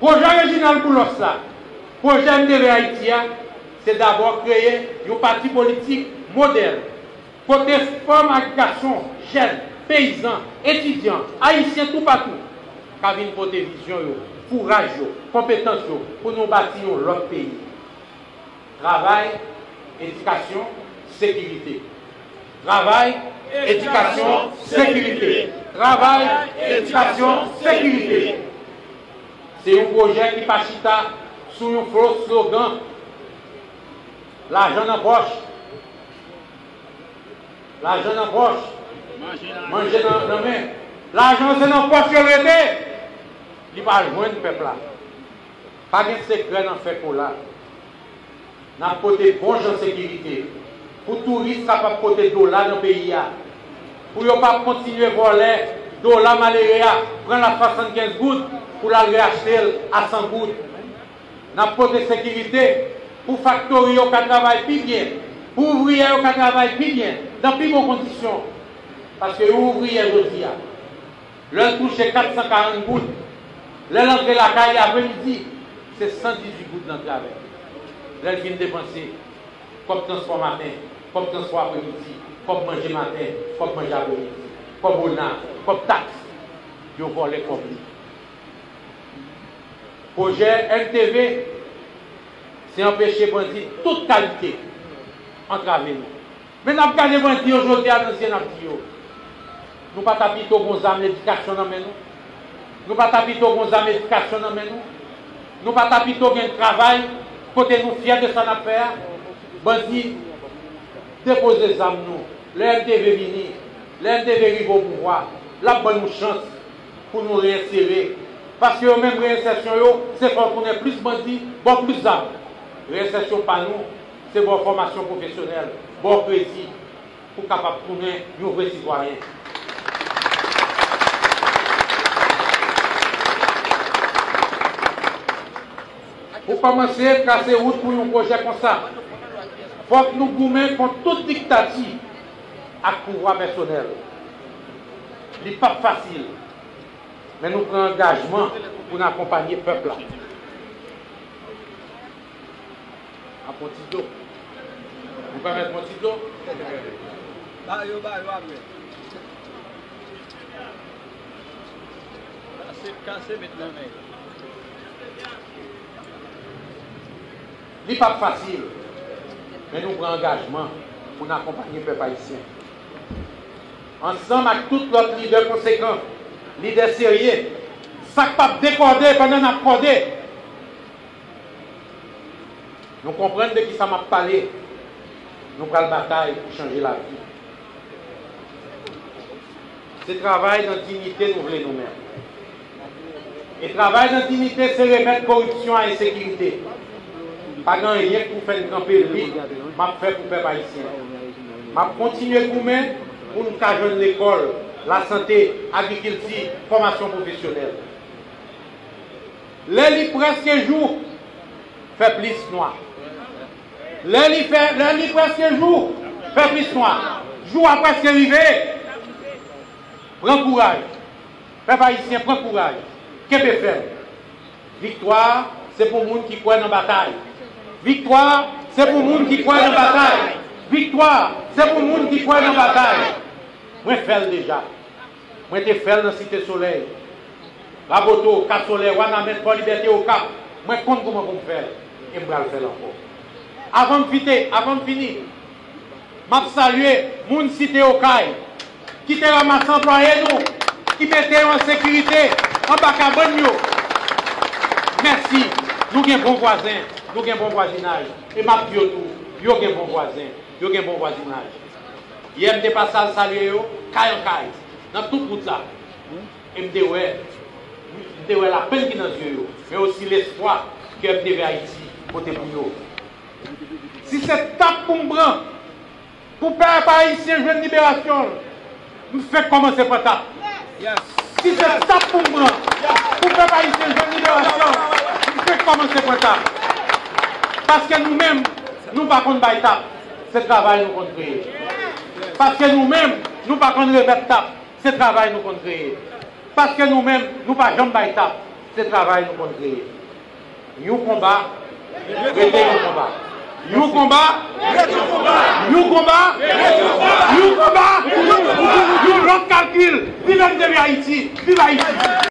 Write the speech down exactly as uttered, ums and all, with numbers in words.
Pwojè Reginald Boulos la, pwojè M D V Ayiti a, se dabò kreye yon pati politik modèl, kote fanm ak gason, jèn, peyizan, etidyan, ayisyen toupatou, ka vin pote vizyon yo, kouraj yo, konpetans yo pou nou bati yon lòt peyi. Travay, edikasyon, sekirite. Travay, edikasyon, sekirite. Travay, edikasyon, sekirite. Se yon pwojè ki pa chita sou yon fo slogan. Lajan nan pòch. Lajan nan pòch. Manje nan, nan men. Lajan se nan pòch yo rete. Li pa jwenn pèp la. Pa gen sekrè nan fè kola. N ap pote bon jan sekirite pou touris kapab pote dola nan peyi a, pou yo pa kontinye vòlè dola malere a, pran l a swasannkenz goud pou l al reyachte l a san goud. N ap pote sekirite pou faktori yo ka travay pi byen, pou ouvriyè yo ka travay pi byen, nan pi bon kondisyon. Paske yon ouvriyè jodi a, lè l touche kat san karant goud, lè l antre lakay li apremidi, se san dizuit goud l antre avè l. Lè l fin depanse, kòb transpò maten, kòb transpò apremidi, kòb manje maten, kòb manje apremidi, kòb ona, kòb taks, yo vòlè kòb li. Pwojè M T V, se anpeche bandi tout kalite antrave nou. Men n ap gade bandi yo jodi a nan zye, n ap di yo, nou pa ta pito gon zam edikasyon nan men nou? Nou pa ta pito gon zam edikasyon nan men nou? Nou pa ta pito gen travay kote nou fyè de sa n ap fè a? Bandi, depoze zam nou. Lè M T V vini, lè M T V rive o pouvwa, l ap ban nou chans pou nou reyensere. Paske yo menm, reyensèsyon yo, se fè w tounen plis bandi, ba w plis zam. Reyensèsyon pa nou, se ba w fòmasyon pwofesyonèl, ba w kredi pou w kapab tounen yon vre sitwayen. Pou kòmanse trase wout pou yon pwojè konsa, fòk nou goumen kont tout diktati ak pouvwa pèsonèl. Li p ap fasil, men nou pran angajman pou n akonpanye pèp la. Ap pran ti dlo. Nou pèmèt pran ti dlo? Ba yo, ba yo apre. Kase, kase, met nan men yo. Li p ap fasil, men nou pran angajman pou n akonpanye pèp ayisyen. Ansanm ak tout lòt lidè konsekan, lidè serye, sa k p ap dekòde pandan n ap kòde. Nou konprann de kisa m ap pale. Nou pral batay pou chanje lavi. Se travay nan diyite nou vle nou menm. E travay nan diyite se remèt koripsyon a ensekirite. Pa gen anyen k pou fè n kanpe, li m ap fè pou pèp ayisyen. M ap kontinye goumen pou n ka jwenn lekòl, lasante, agrikilti, fòmasyon pwofesyonèl. Lè li prèske jou, fè plis nwa. Lè li fè, lè li prèske jou, fè plis nwa. Jou a prèske rive. Pran kouraj. Pèp ayisyen, pran kouraj. Kenbe fèm. Viktwa, se pou moun ki kwè nan batay. Viktwa, se pou moun ki kwè nan batay. Viktwa, se pou moun ki kwè nan batay. Mwen fè l deja. Mwen te fè l nan Site Solèy, Raboto, Kasolè, Wanament, Fò Libète, Okap. Mwen konn kòman pou m fè l, e m pral fè l ankò. Avan m fite, avan m fini, m ap salye moun Site Okay ki te ranmase anplwaye nou, ki mete yo an sekirite anba kabann yo. Mèsi. Nou gen bon vwazen, nou gen bon vwazinaj. E m ap di yo tou, yo gen bon vwazen, yo gen bon vwazinaj. Yè, m te pase al salye yo, kay an kay, nan tout wout la. E m te wè, m te wè lapenn ki nan zye yo, men osi lespwa ke M T V Ayiti pote pou yo. Si se tap pou m pran, pou pèp ayisyen jwenn liberasyon l, m fenk kòmanse pran tap. Si se tap pou m pran, pou pèp ayisyen jwenn liberasyon l, m fenk kòmanse pran tap. Paske nou menm, nou pa konn bay tap, se travay nou konn kreye. Paske nou menm, nou pa konn remèt tap, se travay nou konn kreye. Paske nou menm, nou pa janm bay tap. Se travay nou konn kreye. Yon konba, rete yon konba. Yon konba, yon konba, yon konba.